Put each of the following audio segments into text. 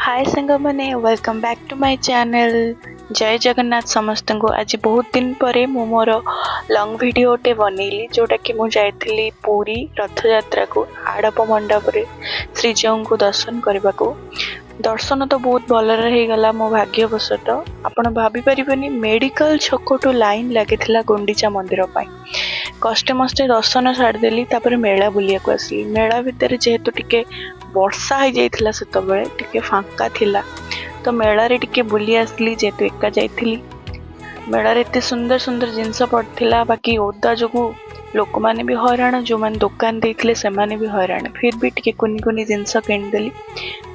ହାଏ ସାଙ୍ଗମାନେ, welcome back to my channel. ଜୟ ଜଗନ୍ନାଥ ସମସ୍ତଙ୍କୁ। ଆଜି ବହୁତ ଦିନ ପରେ ମୁଁ ମୋର ଲଙ୍ଗ୍ ଭିଡ଼ିଓଟେ ବନେଇଲି, ଯେଉଁଟାକି ମୁଁ ଯାଇଥିଲି ପୁରୀ ରଥଯାତ୍ରାକୁ ଆଡ଼ପ ମଣ୍ଡପରେ ଶ୍ରୀଜୀଉଙ୍କୁ ଦର୍ଶନ କରିବାକୁ। ଦର୍ଶନ ତ ବହୁତ ଭଲରେ ହେଇଗଲା ମୋ ଭାଗ୍ୟବଶତଃ। ଆପଣ ଭାବିପାରିବେନି, ମେଡ଼ିକାଲ ଛକଠୁ ଲାଇନ୍ ଲାଗିଥିଲା ଗୁଣ୍ଡିଚା ମନ୍ଦିର ପାଇଁ। କଷ୍ଟେ ମଷ୍ଟେ ଦର୍ଶନ ସାରିଦେଲି। ତାପରେ ମେଳା ବୁଲିବାକୁ ଆସିଲି। ମେଳା ଭିତରେ ଯେହେତୁ ଟିକେ ବର୍ଷା ହେଇଯାଇଥିଲା, ସେତେବେଳେ ଟିକେ ଫାଙ୍କା ଥିଲା, ତ ମେଳାରେ ଟିକେ ବୁଲି ଆସିଲି। ଯେହେତୁ ଏକା ଯାଇଥିଲି, ମେଳାରେ ଏତେ ସୁନ୍ଦର ସୁନ୍ଦର ଜିନିଷ ପଡ଼ିଥିଲା। ବାକି ଓଦା ଯୋଗୁଁ ଲୋକମାନେ ବି ହଇରାଣ, ଯେଉଁମାନେ ଦୋକାନ ଦେଇଥିଲେ ସେମାନେ ବି ହଇରାଣ। ଫିର୍ ବି ଟିକେ କୁନି କୁନି ଜିନିଷ କିଣିଦେଲି।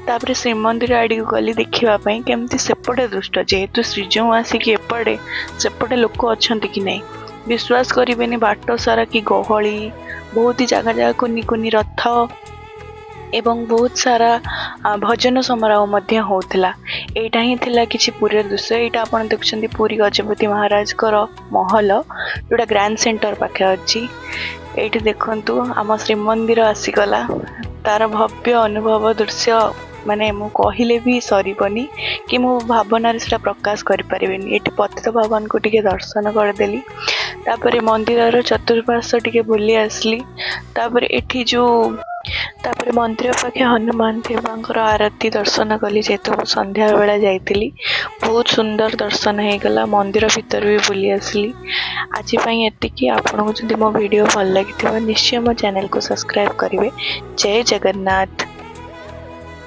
ତାପରେ ଶ୍ରୀମନ୍ଦିର ଆଡ଼ିକୁ ଗଲି ଦେଖିବା ପାଇଁ କେମିତି ସେପଟେ ଦୃଶ୍ୟ, ଯେହେତୁ ଶ୍ରୀଜୀଉ ଆସିକି ଏପଟେ, ସେପଟେ ଲୋକ ଅଛନ୍ତି କି ନାହିଁ। ବିଶ୍ୱାସ କରିବେନି, ବାଟ ସାରା କି ଗହଳି! ବହୁତ ହି ଜାଗା ଜାଗା କୁନି କୁନି ରଥ ଏବଂ ବହୁତ ସାରା ଭଜନ ସମାରୋହ ମଧ୍ୟ ହେଉଥିଲା। ଏଇଟା ହିଁ ଥିଲା କିଛି ପୁରୀର ଦୃଶ୍ୟ। ଏଇଟା ଆପଣ ଦେଖୁଛନ୍ତି ପୁରୀ ଗଜପତି ମହାରାଜଙ୍କର ମହଲ, ଯୋଉଟା ଗ୍ରାଣ୍ଡ ସେଣ୍ଟର ପାଖେ ଅଛି। ଏଇଠି ଦେଖନ୍ତୁ, ଆମ ଶ୍ରୀମନ୍ଦିର ଆସିଗଲା। ତାର ଭବ୍ୟ ଅନୁଭବ ଦୃଶ୍ୟ ମାନେ ମୁଁ କହିଲେ ବି ସରିବନି କି ମୁଁ ଭାବନାରେ ସେଟା ପ୍ରକାଶ କରିପାରିବିନି। ଏଠି ପତିତ ପାବନକୁ ଟିକେ ଦର୍ଶନ କରିଦେଲି। ତାପରେ ମନ୍ଦିରର ଚତୁଃପାର୍ଶ୍ୱ ଟିକେ ବୁଲି ଆସିଲି। ତାପରେ ଏଠି ଯୋଉ ତାପରେ ମନ୍ଦିର ପାଖେ ହନୁମାନ ଦେବଙ୍କର ଆରତି ଦର୍ଶନ କଲି। ଯେହେତୁ ମୁଁ ସନ୍ଧ୍ୟା ବେଳେ ଯାଇଥିଲି, ବହୁତ ସୁନ୍ଦର ଦର୍ଶନ ହେଇଗଲା। ମନ୍ଦିର ଭିତରେ ବି ବୁଲି ଆସିଲି। ଆଜି ପାଇଁ ଏତିକି। ଆପଣଙ୍କୁ ଯଦି ମୋ ଭିଡ଼ିଓ ଭଲ ଲାଗିଥିବ, ନିଶ୍ଚୟ ମୋ ଚ୍ୟାନେଲକୁ ସବସ୍କ୍ରାଇବ୍ କରିବେ। ଜୟ ଜଗନ୍ନାଥ।